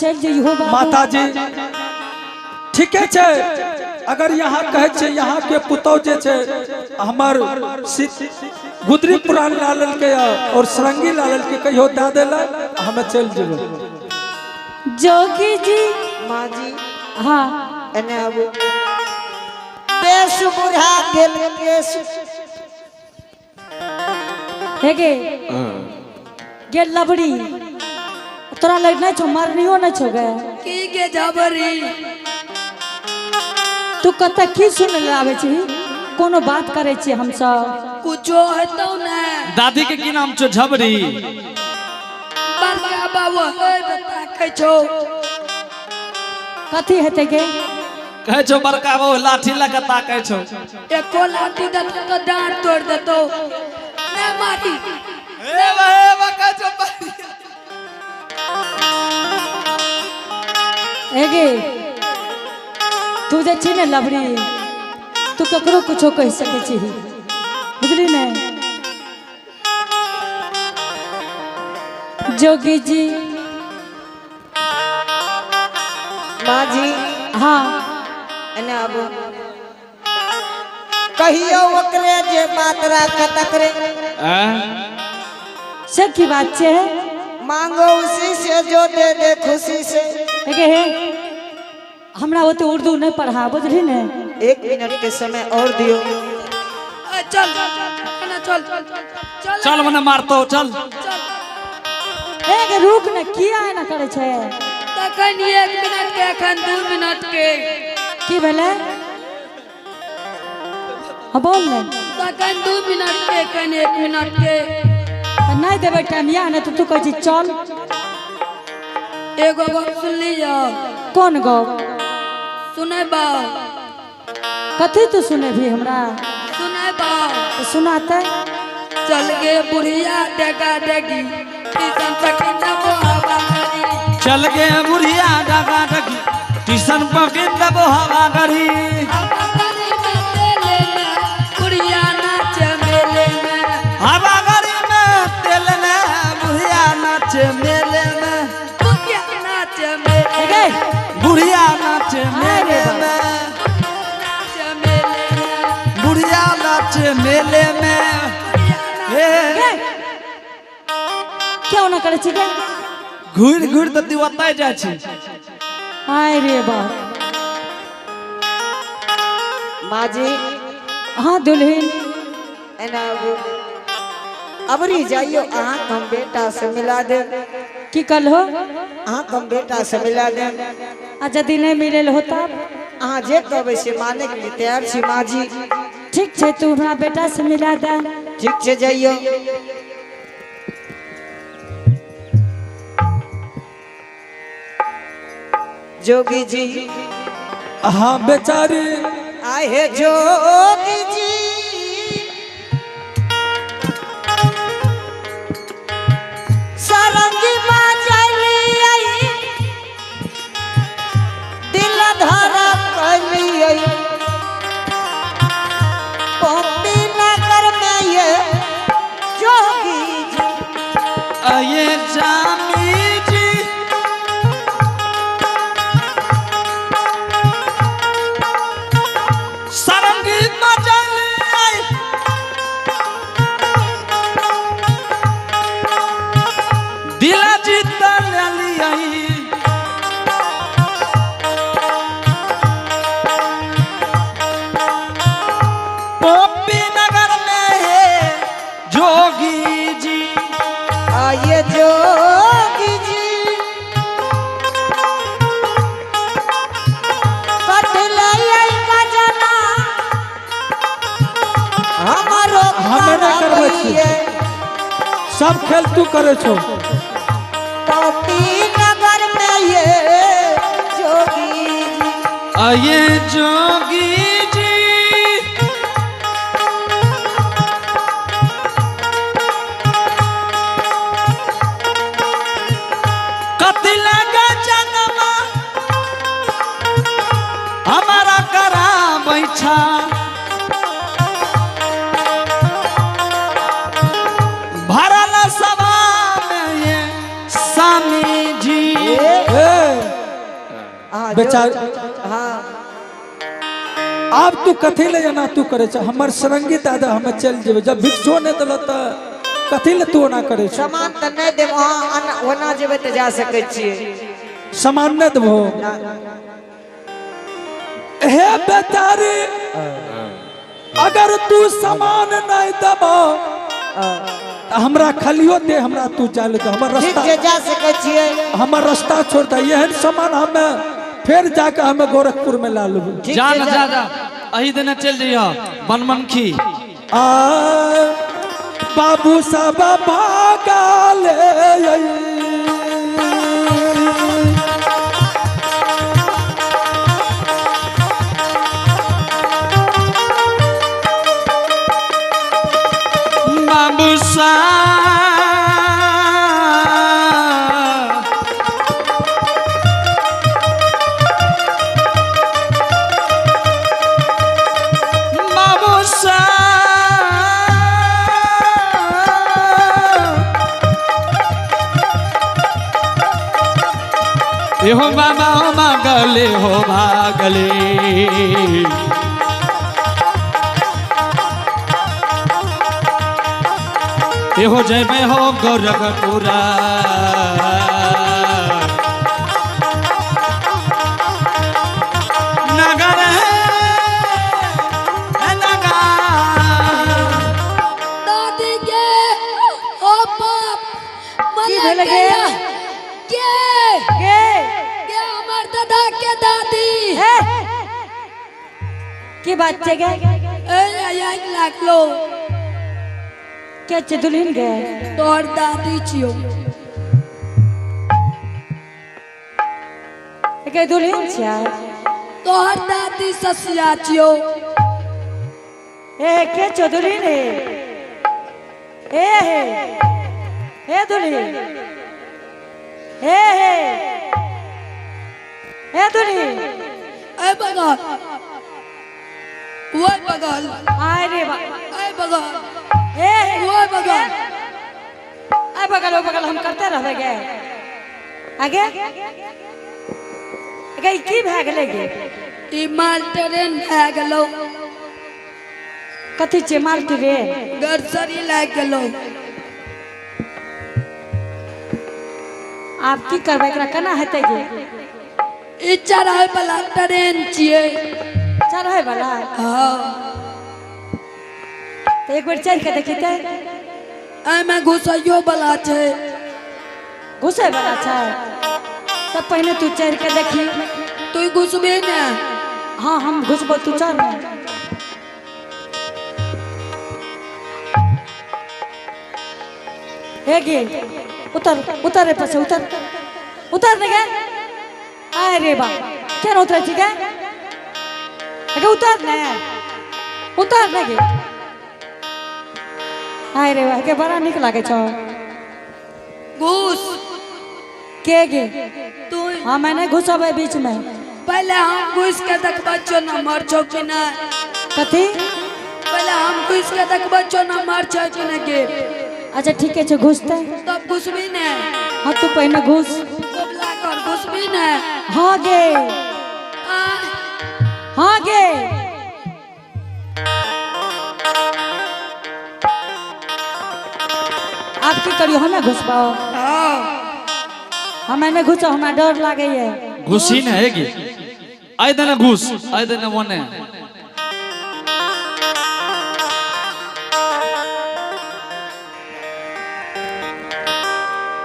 चलि जइहो बाबू। माता जी ठीके छै। अगर यहाँ कहै छै यहाँ के पुतौ जे छै हमर गुदरी पुरान ला लेलकै और सरंगी ला लेलकै, कहियो दए देला हमे चलि जेबै। जोगी जी। माँ जी। हाँ। एने आबू। बेस बुढ़ा गेल केस। हे गे गे लबड़ी, तोरा लग नहीं छौ, मरनियो नहीं छौ गे। की गे झबरी? तू कतऽ की सुन ले आबै छी? कोनो बात करै छियै हमसब? कुछो हेतौ ने। दादी के की नाम छौ? झबरी। बड़का बाबू है ताकै छौ। कथी हेतै गे? कहै छौ बड़का बाबू लाठी लऽ के ताकै छौ। एको लाठी देतौ तऽ डाँट तोड़ि देतौ। नहि मारी। हे बा, हे बा, कहै छौ हे गे तू जे छी ने लबड़ी, तू ककरो कुछो कहि सकै छी, बुझली ने? जोगी जी। माँ जी। हाँ। एने आबू। कहियो ओकरे जे बात राखत तकरे। से की बात छै? मांगो उसी से जो दे दे खुशी से। हे गे हे, हमरा ओते उर्दू नहीं पढ़ा, बुझली ने? 1 मिनट के समय और दियो। ए, चल एना चल चल। चल मने मारतो चल। चल। हे गे रुक ने, किया एना करै छै? तखन 1 मिनट के एखन 2 मिनट के। की भेलै? हाँ बोल ने। तखन 2 मिनट के एखन 1 मिनट के। तऽ नहि देबै टाइम या नहि तऽ तू कहै छी चल। एगो गप सुनली यौ? कोन गप? सुनेबौ? कथी तू सुनेबही हमरा? सुनेबौ? तऽ सुनाते। चल गे बुढ़िया डगा डगी किशन सखी नबो हवा करी। चल गे बुढ़िया डगा डगी टीसन पकड़ देबो हवा गरी। हवा गरी में तेल में बुढ़िया नाचे मेले में। हवा गरी में तेल में बुढ़िया नाचे मेले में। बुढ़िया नाचे मेले। हे गे बुढ़िया नाचे मेले में। नाचे मेले में। बुढ़िया नाचे मेले में। हे गे क्यों ना करै छी गे? घुरि घुरि तऽ तू ओतय जाइ छी। आय रे बाप। माँ जी। हाँ दुल्हन। एना आबू। अबरी जाइयो, अहाँ हम बेटा से मिला दे। की कहलहो? अहाँ हम बेटा से मिला दे। आ यदि नहीं मिलल हो तब? अहाँ जे कहबै से माने के लिए तैयार छी माँ जी। ठीक छै, तू हमरा बेटा से मिला दे। ठीक छै, जाइयो। जोगी जी। हाँ बेचारी। आए हे जोगी जी। सारंगी बजलियै, दिल धरा कलियै, पम्पी नगर में ये जोगी जी। अये जामी जी। सारंगी बजल आई। दिल जीत लेलियै। पोपी नगर में है जोगी जी। आइए जोगी जी। कटलैयै गजना हमारो। हमे नहि करबै छी। सब खेल तू करे छो। पपी नगर में ये जोगी जी। अये जोगी जी। कति लगा जनमा हमारा करा बैठा भरल सभा में ये स्वामी जी। ए हाँ बेचार हाँ आब तू कथी ले एना तू करे छ? हमर सरंगी दादा हम चल जेबै, जब भिक्षो नहीं दिल त कथी ले तू ओना करे छ? सामान तऽ नहि देब, अहाँ ओना जेबै तऽ जा सकै छियै। सामान नहीं देबो। हे बेचारी, अगर तू सामान नहीं देबो त हमरा खलियो दे, हमरा तू जाय दे, हमर ठीक रास्ता छै, जा सकै छियै। हमर रास्ता छोड़ दे। एहन सामान हमे फिर जाके हमे गोरखपुर में ला लेबो। ठीक जा छै, न जा जा, अही देने चल जइह बनमनखी। आ बाबू सब भागले। बाबू सा बाबू सा एहो बाबा मागले हो भागले। एहो जयबे हो गोरखपुरा। नगर है नगर। दादी के ओ बाप की मला भेल गे? के के के हमर दादा के दादी। हे, की बात छै गे? ए आइ लागलो। के छै दुल्हन गे? तोहर दादी छियो। के दुल्हन छियै? तोहर दादी ससिया छियो। ए के छौ दुल्हन? हे ए हे हे दुल्हन, हे हे हे दुल्हन। ए बगल, ओए बगल। अरे बा। ए बगल। हे हे। ओए बगल। ए बगल, ओ बगल हम करते रहबै गे। आगे गे की भए गेलै गे? ई माल ट्रेन भए गेलौ। कथी छियै माल ट्रेन? गरसरी लागि गेलौ। आब की करबै, एकरा केना हेतै गे? ई चढ़ै वाला ट्रेन छियै। चढ़ै वाला? हाँ। तऽ एक बेर चढ़ि के देखी तऽ। एहिमे घुसैयो वाला छै। घुसै वाला छै? तब पहिने तू चढ़ि के देखी। तू घुसबे ने? हाँ, हम घुसबो, तू चढ़ ने। हे गे, उतर उतर रे, पछे उतर, उतर ने गे। अरे बा, केना उतरै छी गे? गे उतर ने, उतर ने गे। अरे बा गे, बड़ा नीक लागै छौ। घुस। के गे? तू। हाँ, मैं नहीं घुसबै बीच में। पहले हम घुस के देखबै छियौ नम्बर छौ कि नहि। कथी? पहले हम घुस के देखबै छियौ नम्बर छौ कि नहि गे। अच्छा ठीके छै, घुसतै। तब घुसबी ने? हाँ, तू पहिने घुस। गोबला कर, घुसबी ने? हाँ गे। आ, हाँ गे। आब की करियो, हमें घुसबो? हाँ। हमें नहीं घुसो, हमरा डर लागैए। घुसी ने हेगी, आइ देने घुस, आइ देने ओने।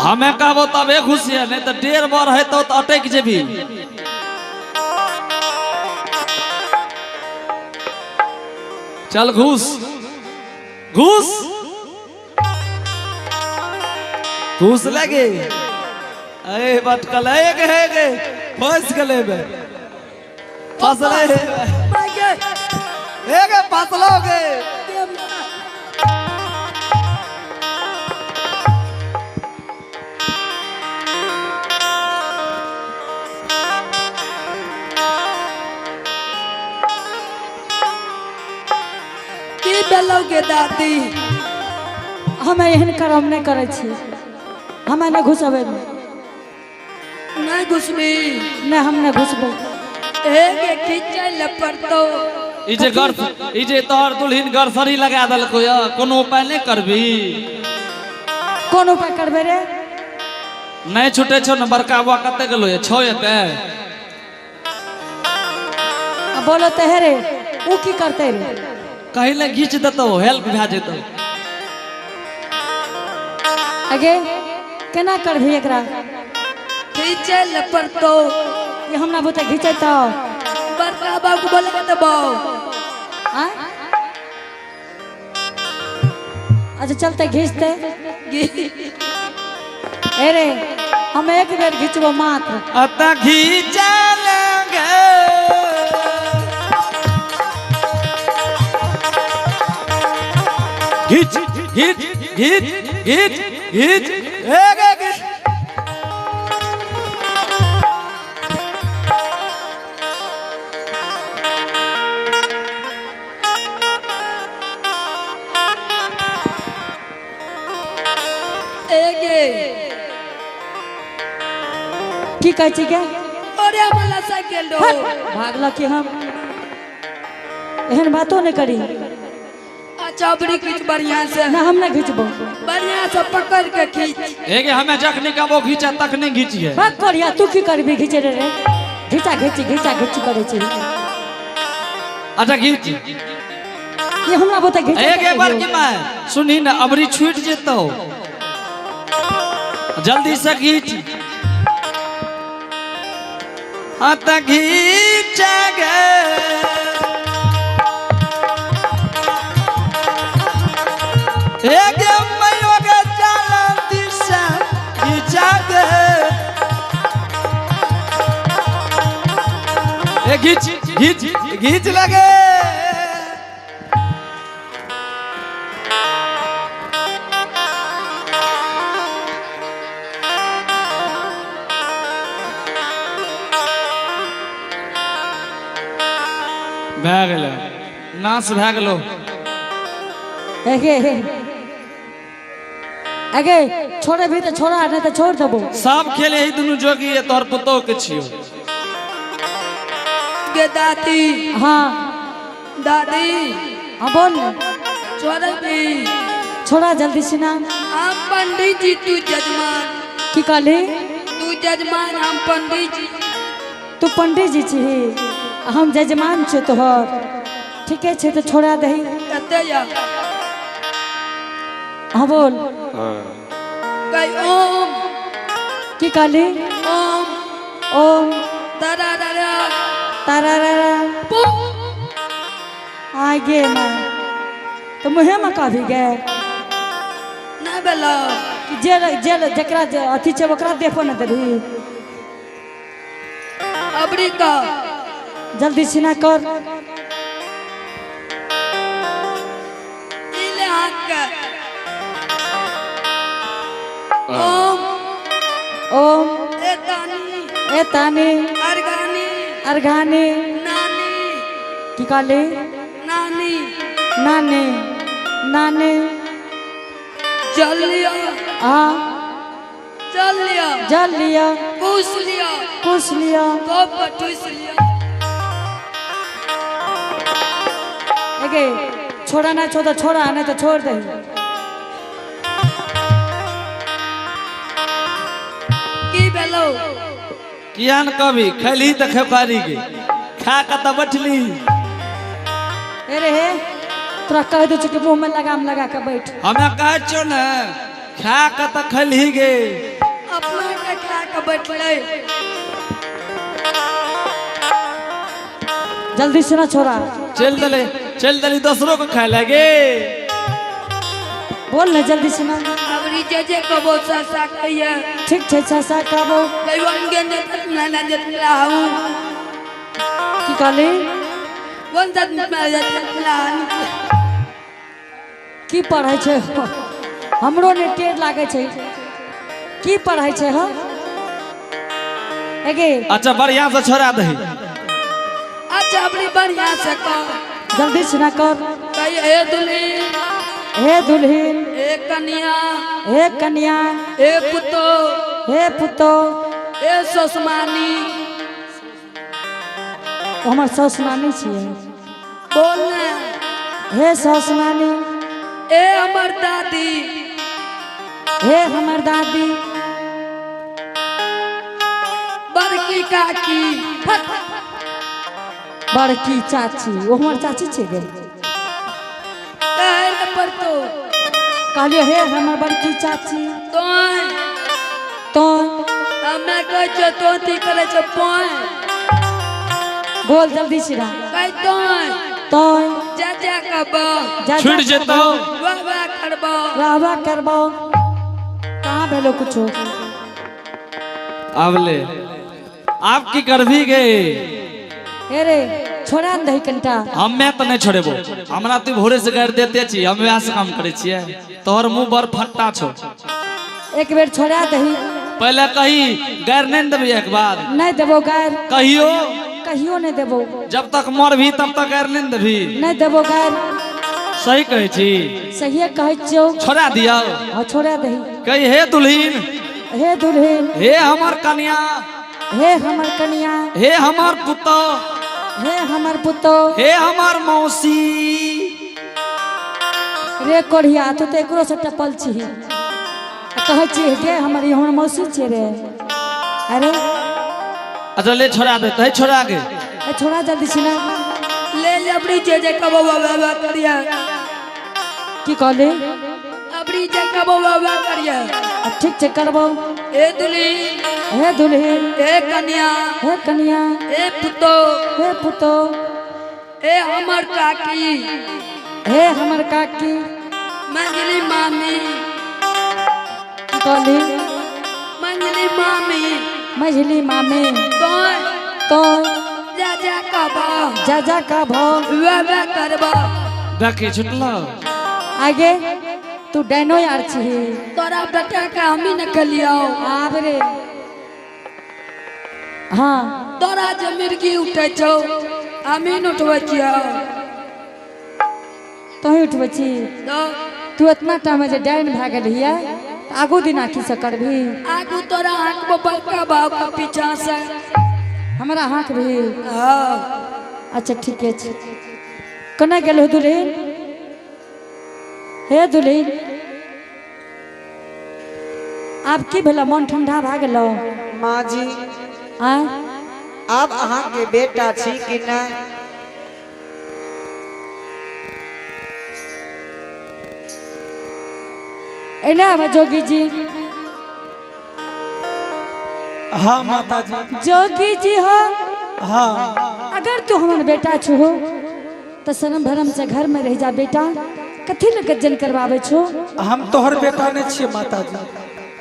हमें कहबो तबे घुसिए, नहीं तो 1.5 बार है तो अटक जेबी। चल घुस घुस घुस लगे। अरे बटकल एक है गे, फंस गले बे, फसले हे गे। गे, फसलो गे। गे माँ। की भेलौ गे दादी? हमें एहन कर्म नहीं करै छी, हमें नहीं घुसबै। नहीं। नहीं घुसबी? नहीं, हम नहीं घुसबो। हे गे, खींचै ले पड़तो। ई जे गर्स, ई जे तोहर दुल्हिन गरसरी लगा देलको या, कोनो उपाय नहीं करबी? कोन उपाय करबे रे? नहीं छूटे छौ ने। बड़का बुआ कते गेलो ये छौ एते? आ बोलो ते हे रे, ऊ की करते रे? कहीं ले घींच देतो, हेल्प भए जेतो। अगे, केना करबी एकरा? खींचै ले पड़तो। ये हमरा बुते घिचेतो? बड़का बाबू के बोला देबो। आ अच्छा, चलते घींचते। ए रे, हम एक बेर घिचबो मात्र। अतः घीचा लगे। घीच घीच घीच घीच घीच, एक एक घीच। ए गे। की कहै छी गे? अरे वाला साइकिल दो। भागल कि हम एहन बातो नहीं करी। अच्छा, अबरी खींच बढ़िया से। ना, हम नहीं घिचबो। बढ़िया से पकड़ के खींच। एगे, हमें जखनी कबो घीचा तखनी घीचिए। भाग करिया, तू की करबी घिचे रे? रे घिचा घिची घिचा घिची करे छी। अच्छा, घीच। ये हमरा बोते घिचे? एगे बड़की माय, सुनी ना, अबरी छूट जेतो, जल्दी से घीच। हाँ त घीच गे। एगे मयो गे, चल दिशा घीचा गे। ए घीच घीच घीच लगे। भए गेलै, नाश भए गेलो। एगे एगे, छोड़े भी तो छोड़ा, नहीं तो छोड़ देबो। सब खेल यही दुनू जोगी ये तोहर पुतोह के छियो। गे दादी। हाँ। दादी। हाँ, बोल ना। छोड़ भी। छोड़ा जल्दी से ना। हम पंडित जी, तू जजमान। की कहली? तू जजमान, हम पंडित जी। तू पंडित जी छी, हम जजमान छे तोहर। ठीके छे, तो छोड़ा दही। कते या? हाँ, बोल। कही ओम। की कहली? ओम। ओम। तारा रा। तारा रा रा। पु। आगे माँ तो मुहे में कभी गए। नहीं बेलो। कि जे जे जकरा जे अथी छै ओकरा देखो न देबही। अबरी का। जल्दी सिना कर। ई ले हाथ के ओम। ओम। ए तानी। ए तानी। अरगानी। अरघानी। नानी। की कहली? नानी। नानी नानी। जल लिया। हाँ। जल लिया। जल लिया। पूछ लिया। कुछ लिया। गोप पर ठूस लिया। एगे, छोड़ा ना छो तो छोड़ा, नहीं तो छोड़ दे। की भेलो? किया न कभी खैली तऽ खेकारी गे, खा के तऽ बैठली। ए रे हे, तोरा कह दे कि मुंह में लगाम लगा के बैठ। हमे कहै छियौ ने, खा के तऽ खैली गे। अपना के खा के बैठले। जल्दी से ना छोड़ा। चल दले, चल दली दोसरो के खाय लगे। बोल ना जल्दी से ना। अबरी जे जे कबो सा कहिए। ठीक छै, चाचा कहबो। कहियो गे ने ना ना जतला हूं। की कहली? वन जत ना जतला। की पढ़ै छै? हमरो ने टेढ़ लागै छै। की पढ़ै छै? हँ एगे। अच्छा, बढ़िया से छोड़ा दही। अच्छा, अबरी बढ़िया से कह। जल्दी से ना कर। कहिए, हे दुल्हन। हे दुल्हन। हे कन्या। हे कन्या। हे पुतो। हे पुतो। ए ससमानी। ओ हमर सास नानी छियै। बोल ना। हे सास नानी। ए हमर दादी। हे हमर दादी। बड़की काकी। बड़की चाची। ओ हमर चाची छियै गे। कहै लए पड़तौ। कहलियै हे हमर बड़की चाची। तोय। तो। हमे कहै छियौ तो अथी करै छौ पोय। बोल जल्दी सिरा। कहै तोय। तोय। जा जा कहबौ। जा जा छुटि जेतौ। वाह वाह करबौ। वाह वाह करबौ। कहाँ भेलो कुछो? आब ले, आब की करबी गे? हे रे छोड़ा ने दही कनिटा। हमे तऽ नहि छोड़ेबो, हमरा तू भोरे से गारि देते छी, हम वएह से काम करै छियै। तोहर मुंह बड़ फट्टा छौ। एक बेर छोड़ा दही। पहले कही गारि नहीं देबी एक बार? नहीं देबो गारि। कहियो? कहियो नहीं देबो। जब तक मरबी तब तक गारि नहीं देबी? नहीं देबो गारि। सही कहै छी? सहिए कहै छियौ। छोड़ा दियौ? हाँ छोड़ा दही। कही हे दुल्हीन। हे दुल्हीन। हे हमर कन्या। हे हमर कन्या। हे हमर पुतोह। हे हमर पुतोह। हे हमर मौसी। रे कोढ़िया तू तो एकरो से टपल छी। कहै छी गे हमर ई हमर मौसी छियै रे। अरे अच्छा ले छोड़ा दे, तही छोड़ा गे। ए छोड़ा जल्दी छी ना। ले अबरी जे जे कबो वाह वाह करिया। की कहली? अबरी जे कबो वाह वाह करिया। अब ठीक छै करबो। हे दुल्हीन। हे दुल्हीन। हे कन्या। हे कन्या। हे पुतोह। हे पुतोह। हे हमर काकी। हे हमर काकी। मंजली मामी। की कहली? मंजली मामी। मझली मामी। तोय। तोय। जा जा कहबो। जा जा कहबो। वाह वाह करबो। देखी छुटलो। आगे तू डैनो यार छी। तोरा बेटा के हमी न खेलियौ। आब रे। हाँ। तोरा जे मिर्गी उठै छौ हमी न उठबै छियौ। तोही उठबै छी? तो तू इतना टाइम जे डाइन भए गेलही तऽ आगू दिना की सब करबही? आगू तोरा हाँकबो बड़का भाव के पीछा से। हमरा हाँकबही? हाँ। अच्छा ठीके छै। कोना गेलहो दुल्हीन? हे दुल्हीन आब की भेलो? मन ठंडा भए गेलो? माँ जी। आँय? आब अहाँ के बेटा छी कि नहीं? एना आब जोगी जी। हाँ माता जी। जोगी जी हो। हाँ। अगर तू हमर बेटा छो तो शर्म भरम से घर में रह जा बेटा, कथी लए गज्जन करवावे छो? हम तोहर बेटा नहीं छियै माता जी।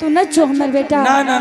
तू न छो हमर बेटा। ना ना।